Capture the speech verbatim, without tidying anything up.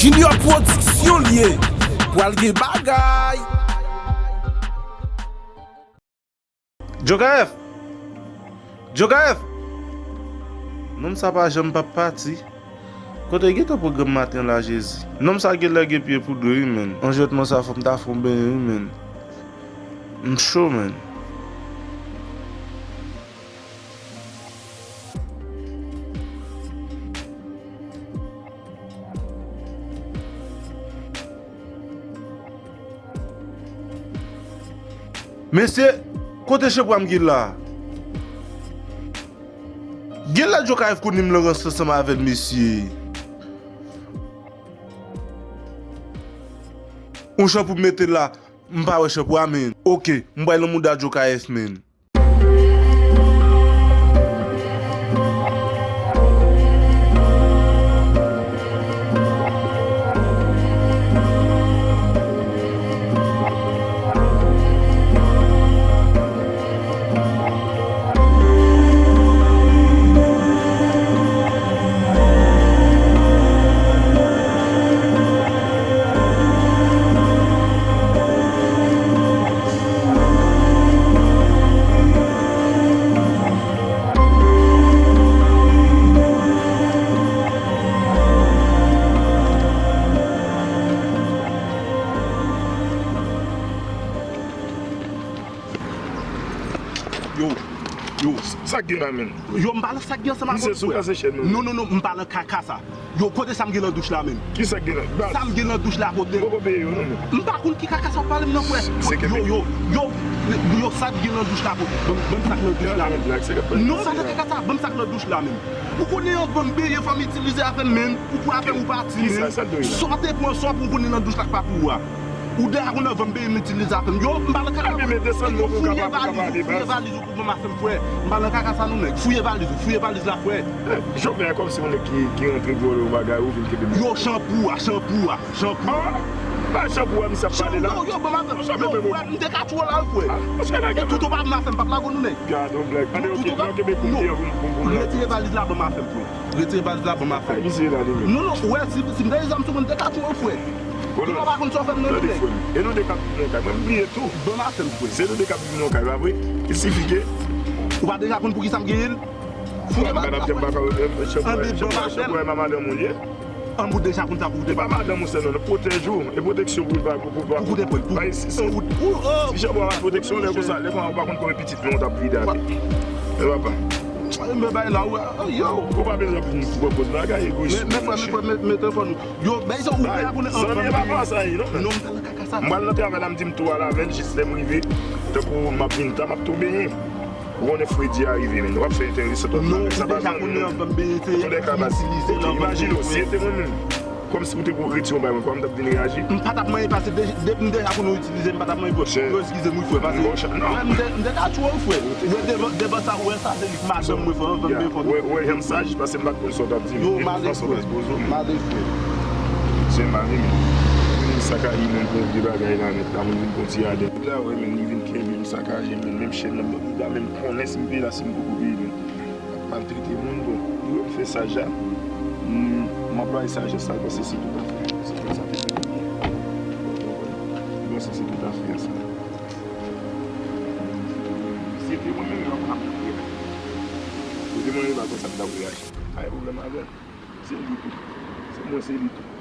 Junior Production li ye. Pral gen bagay. Djokayèf! Djokayèf! Nonm sa pa janm p ap pati. Kote gentan pwogram maten la, Jezi? Nonm sa genlè gen pye poudre wi, menn. Anjwètman sa fò m ta fè yon benyen wi, menn. M cho, menn. Mesye, kote chanpou a m gen la? Genlè Djokayèf konn li m nan rans ansanm avè l, mesye. Yon chanpou m mete la, m pa wè chanpou a, menn. Oke, m pral nan mouda Djokayèf, menn. Yo, yo. Sa k gen la, menn? Yo, m pa nan sa k gen ansanm avè w, frè. Misye sou kase chèn, menn. Non, non, non, m pa nan kaka sa. Yo, kote sa m gen nan douch la menm? Ki sa k gen nan? Sa m gen nan douch la, kote l? Poko peye yo, non, non. M pa konn ki kaka sa w pale m nan, frè. Yo, yo, yo, yo, sa k gen nan douch la, kote? Ban m, ban m sa k nan douch la menm. Non, m pa nan kaka sa, ban m sa k nan douch la menm. Ou konnen anvan m benyen, fò m itilize avè m, menn. Ou pran avè m, ou pati, menn. Sa w te pran, sa w pran, ou konnen nan douch la k pa pou ou a. Ou deja konn anvan m benyen, m itilize avè m. Yo, m pa nan kaka. Fouye valiz ou, fouye valiz ou pou ban m afè m, frè. M pa nan kaka sa, non, nèg. Fouye valiz ou, fouye valiz la, frè. Jovnèl, kòmsi yon nèg ki, ki rantre vòlè yon bagay, ou vin kenbe m. Yo, chanpou a, chanpou a, chanpou. Ah, pa chanpou a, misye ap pale la. Yo, yo, ban m afè m. Yo, frè, m te ka tchwe w la, wi, frè. E tout ou pa ban m afè m, p ap lage w, non, nèg. Gade yon blag. Ann, ok, ok, men pou m di an, pou m, pou m, pou m retire valiz la, ban m afè m, frè. Retire valiz la, ban m afè m. Ay, misye la, li menm. Non, non, ou wè, si, si m te gen zam sou mwen, m te ka tchwe w, frè. Ou pa konn sa w fè m nan, non, nèg. E nou de k ap viv nan kay. Mwen, m bliye tou. Ban m afè m, frè. Se nou de k ap viv nan kay, pa vre? Il sifi ke ou pa deja konn poukisa m genyen l? Fouye valiz la, frè. Anben, ban m afè m. An, ou deja konn sa pou ou te pa madanm ou sèlman, non, pwotèj ou, e pwoteksyon pou l pa, pou, pou, pou, pou, pou, pou, si jan pou pwoteksyon, lè konsa, lè konsa, ou pa konn konbyen pitit non w t ap vide ate. Men papa. Men bay la, ou, yo. Ou pa bezwen pou pran pòz bagay, egoyis. Men, men frè, men frè, men, men telefòn ou. Yo, bay sa, ou pa konnen anvan. Zanmi, e pa pran sa, non. Non, m pa nan kaka sa. M pral nan travay la, m di m tou a la, menn, jis lè m rive, tankou m ap vin ta, m ap tou benyen. Ou konnen fredi a rive, menn. W ap fè enteresan tout la, men sa pa zanmi, non. An tou dèka, baz. Imajine w, si se te mwen menm, kòmsi ou te pou retire yon bagay mwen, kòman m t ap vin reyaji? M pa t ap manyen pase, depi m deja konnen w itilize m, m pa t ap manyen pou. Yo, eskize m, wi, frè, pase. Frè, m te, m te ka tchwe w, frè. Wè, devan, devan sa, wè sa, se li k madanm mwen, frè, anvan m defann ou. Wè, wè, janm saj, pase m pa t konn sa w t ap di m. Yo, malefrè. Malefrè. Se mari, menn. Moun sakaje moun pou vye bagay la, nèt la, moun vin pran ti adan. La, wè, menn, li vin kenbe m sakaje, menn, menm chèn nan, li pa menm konnen si m peye la, si m poko peye, menn. Ap maltrete moun, bon, li wè m fè sajès, m, m anplwaye sajès la, l panse se tout afè. Se konsa te fè. Li panse se tout afè sa. Si se te mwen menm, m ap reyaji. Si se te mwen menm, m ap konsa m t ap reyaji. Pa gen pwoblèm avè l. Se li tou. Se mwen, se li tou.